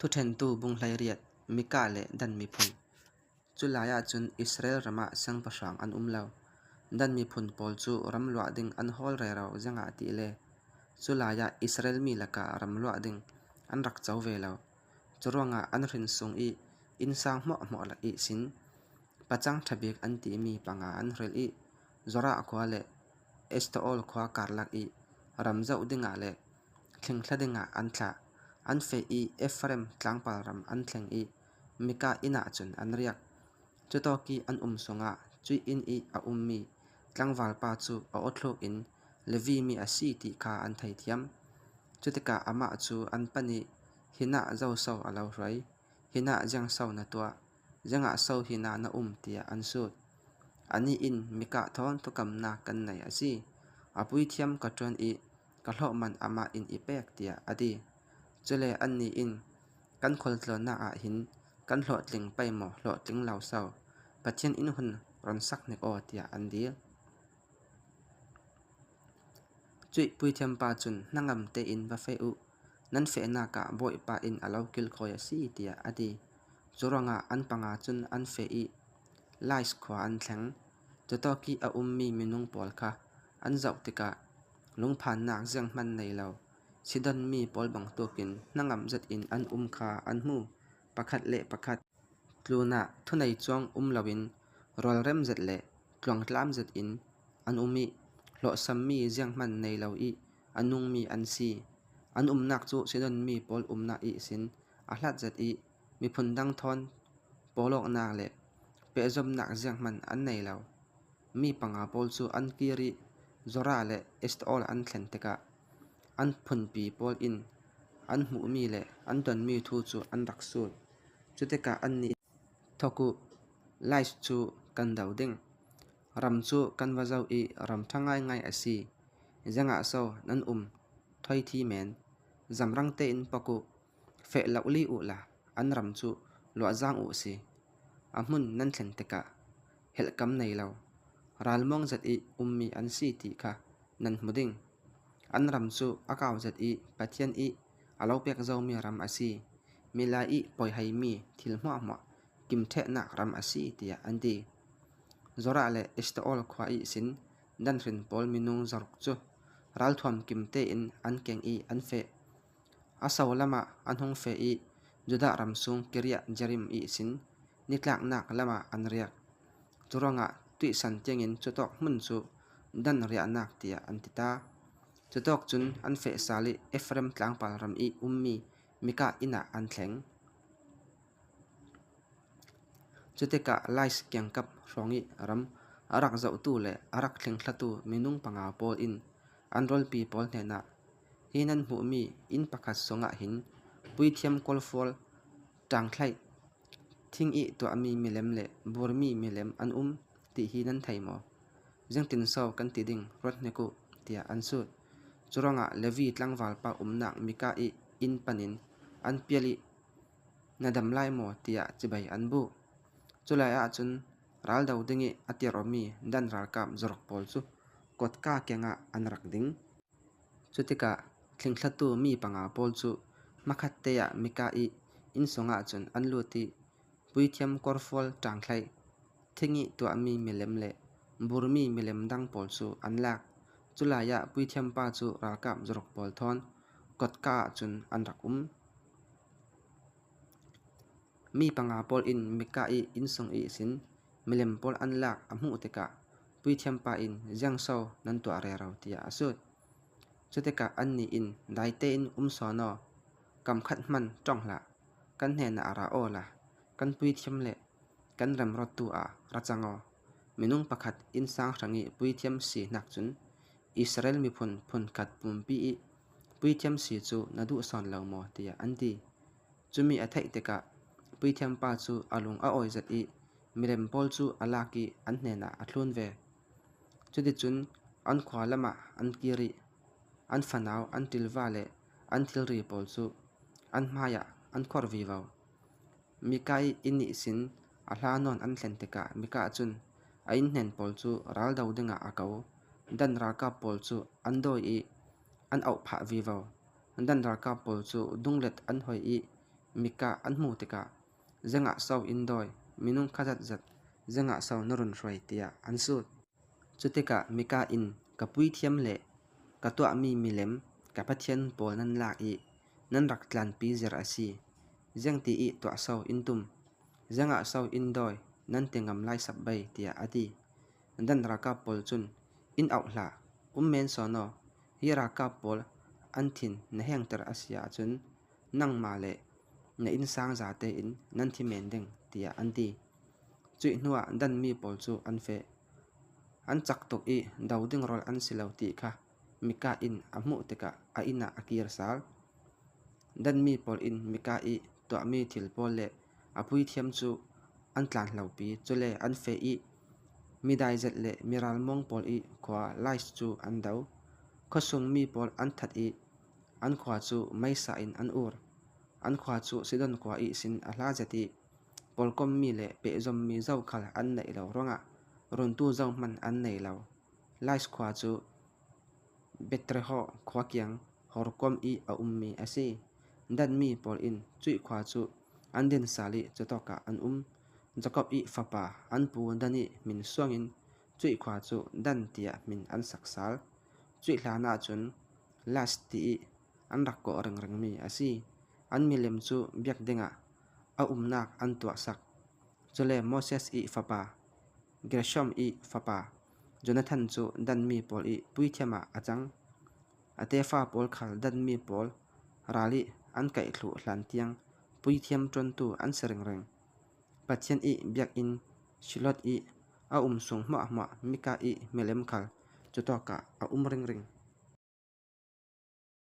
Thuṭhentu bung 18, Mikah le Dan miphun. Cu lai ahcun Israel ram ah siangpahrang an um lo. Dan miphun pawl cu ram luah ding an hawl rero zengah ti le cu lai ah Israel mi lakah ram luah ding an rak co ve lo. Curuangah an hrinsung i innsang hmuahhmuah ihsin pacang ṭha bik an timi panga an hrilh i Zorah khua le Eshtaol khua karlak i ram zoh dingah le thlingthla dingah an thlah. An feh i Efraim tlangpar ram an thleng i Mikah inn ah cun an riak. Cutawk i an um sungah cuih inn i a ummi tlangvalpa cu a awthluk in Levi mi a si ti kha an theithiam. Cutikah amah cu an panh i, “Hinah zoso a lo hruai? Hinah ziangso na tuah? Ziangah so hinah na um?” tiah an sut. Anih in Mikah thawn thukamnak kan nei a si. A puithiam ka ṭuan i ka hlawh man amah in i pek, tiah a ti. Cule annih in, Kan khualtlawnnak ah hin kan hlawhtling pei maw hlawhtling lo so, Pathian inn hun ron sak hnik aw, tiah an dil. Cuih puithiampa cun hnangam tein va feh u, nan fehnak ah Bawipa inn a lo kilkawi a si, tiah a ti. Curuangah an panga cun an feh i Lais khua an thleng. Cutawk i a ummi minung pawl kha an zoh tikah lungphannak zeihmanh nei lo Sidon mi pawl bantukin hnangam zet in an um kha an hmu. Pakhat le pakhat tlun ah thunei cuang um loin rualrem zet le tluangtlam zet in an um i hlawhsammi zeihmanh nei lo i a nungmi an si. An umnak cu Sidon mi pawl umnak ihsin a hlat zet i miphun dang thawn pawlawknak le pehzomnak zeihmanh an nei lo. Mi panga pawl cu an kir i Zorah le Eshtaol an thlen tikah an phunpi pawl in an hmuhmi le an tonmi thu cu an rak sut. Cutikah annih thawk u, Laish cu kan do ding. Ram cu kan va zoh i ram ṭha ngaingai a si. Zengah so nan um thoithi men. Zamrang tein pok u, feh lo li u la an ram cu luahzaang u si. A hmun nan thlen tikah helhkam nei lo, ralmuang zat i ummi an si ti kha nan hmu ding. An ram cu a kau zat i Pathian i a lo pek zomi ram a si. Milai i poiheimi thil hmuahhmuah kimṭhehnak ram a si tiah an ti. Zorah le Eshtaol khua i sin danhrin pawl minung zaruk cu ralthuam kim tein an keng i an feh. A so lam ah an hung feh i Judah ram chung Kiriath-Jearim ihsin nitlaknak lam ah an riak. Curuangah tuihsan tiangin cutawk hmun cu Dan riahnak tiah an ti ta. Cutawk cun an feh sal i Efraim tlangpar ram i ummi Mikah inn ah an thleng. Cutikah Laish kiangkap hrawng i ram a rak zohtu le a rak thlengthlatu minung panga pawl in an rawlpi pawl hnenah, “Hi nan hmuhmi inn pakhat sungah hin puithiam kawlfual ṭangthlaih thing i tuahmi milem le burmi milem an um ti hi nan thei maw? Zeitinso kan ti ding ruat hnik u,” tiah an sut. Curuangah Levi tlangvalpa umnak Mikah i inn panh in an pial i Na dam lai maw tiah cibai an buh. Culai ahcun raldo ding i a tirhmi Dan ralkap zaruk pawl cu kotka keng ah an rak ding. Cutikah thlingthlatu mi panga pawl cu hmakhatte ah Mikah i innsung ahcun an lut i puithiam kawrfual ṭangthlaih, thing i tuahmi milem le burmi milem dang pawl cu an lak. Culai ah puithiampa cu ralkap zaruk pawl thawn kotka ahcun an rak um. Mi panga pawl in Mikah i innsung ihsin milem pawl an lak a hmuh tikah puithiampa in ziangso nan tuah rero tiah a sut. Cutikah annih in dai tein um sawn aw, kamkhat hmanh ṭong hlah, kan hnenah ra aw la, kan puithiam le kan remruattu ah ra cang aw. Minung pakhat innsang hrang i puithiam si nakcun Israel miphun phunkhat pumpi i puithiam si cu na duh sawn lo maw tiah an ti. Cumi a theih tikah puithiampa cu a lung a awi zat i milem pawl cu a lak i an hnenah a thlun ve. Cuticun an khua lam ah an kir i an fanau an ṭilva le an thilri pawl cu an hmaiah an khor vivo. Mikah i inn nih sin a hla nawn an thlen tikah Mikah cun a innhnen pawl cu raldo dingah a ko. Dan ralkap pawl cu an dawi i an auh phah vivo. Dan ralkap pawl cu dunglet an hoi i Mikah an hmuh tikah zeingah so in dawi, minung kha zatzat zeingah so na run hruai tiah an sut. Cu tikah Mikah in ka puithiam le ka tuahmi milem ka pathian pawl nan lak i nan rak tlanpi ziar a si. Zeingti i tuahso in tum, zeingah so in dawi nan ti ngam lai sap bei tiah a ti. Dan ralkap pawl cun in auh hlah, um men sawn aw, hi ralkap pawl an thin na hengter a si ahcun nangmah le na innsang zate in nan thi men ding, tiah an ti. Cuih hnuah danmi pawl cu an feh. An cak tuk i do ding rawl an si lo ti kha Mikah in a hmuh tikah a inn ah a kir sal. Danmi pawl in Mikah i tuahmi thil pawl le a puithiam cu an tlanhlopi, cule an feh i midaizet le miralmawng pawl i khua Laish cu an do. Khuasung mi pawl an that i an khua cu meisa in an ur. An khua cu Sidon khua ihsin a hla zet i pawlkommi le pehzommi zokhal an neih lo ruangah runtu zohhmanh an nei lo. Laish khua cu Bethrehoh khua kiang horkuam i a ummi a si. Danmi pawl in cuih khua cu an din sal i cutawk ah an um. Jakob i fapa an pu Dan i min suangin cuih khua cu Dan tiah min an sak sal. Cuih hlan ahcun Laish ti i an rak kawh ringringmi a si. An milem cu biak dingah a umnak an tuahsak. Cule Moses i fapa Gershom i fapa Jonathan cu Danmi pawl i puithiam ah a cang. A tefa pawl khal Danmi pawl ral i an kaihthluh hlantiang puithiam ṭuantu an si ringring. Pathian i biakinn Shiloh i a um sung hmuahhmuah Mikah i milem khal cutawk ah a um ringring.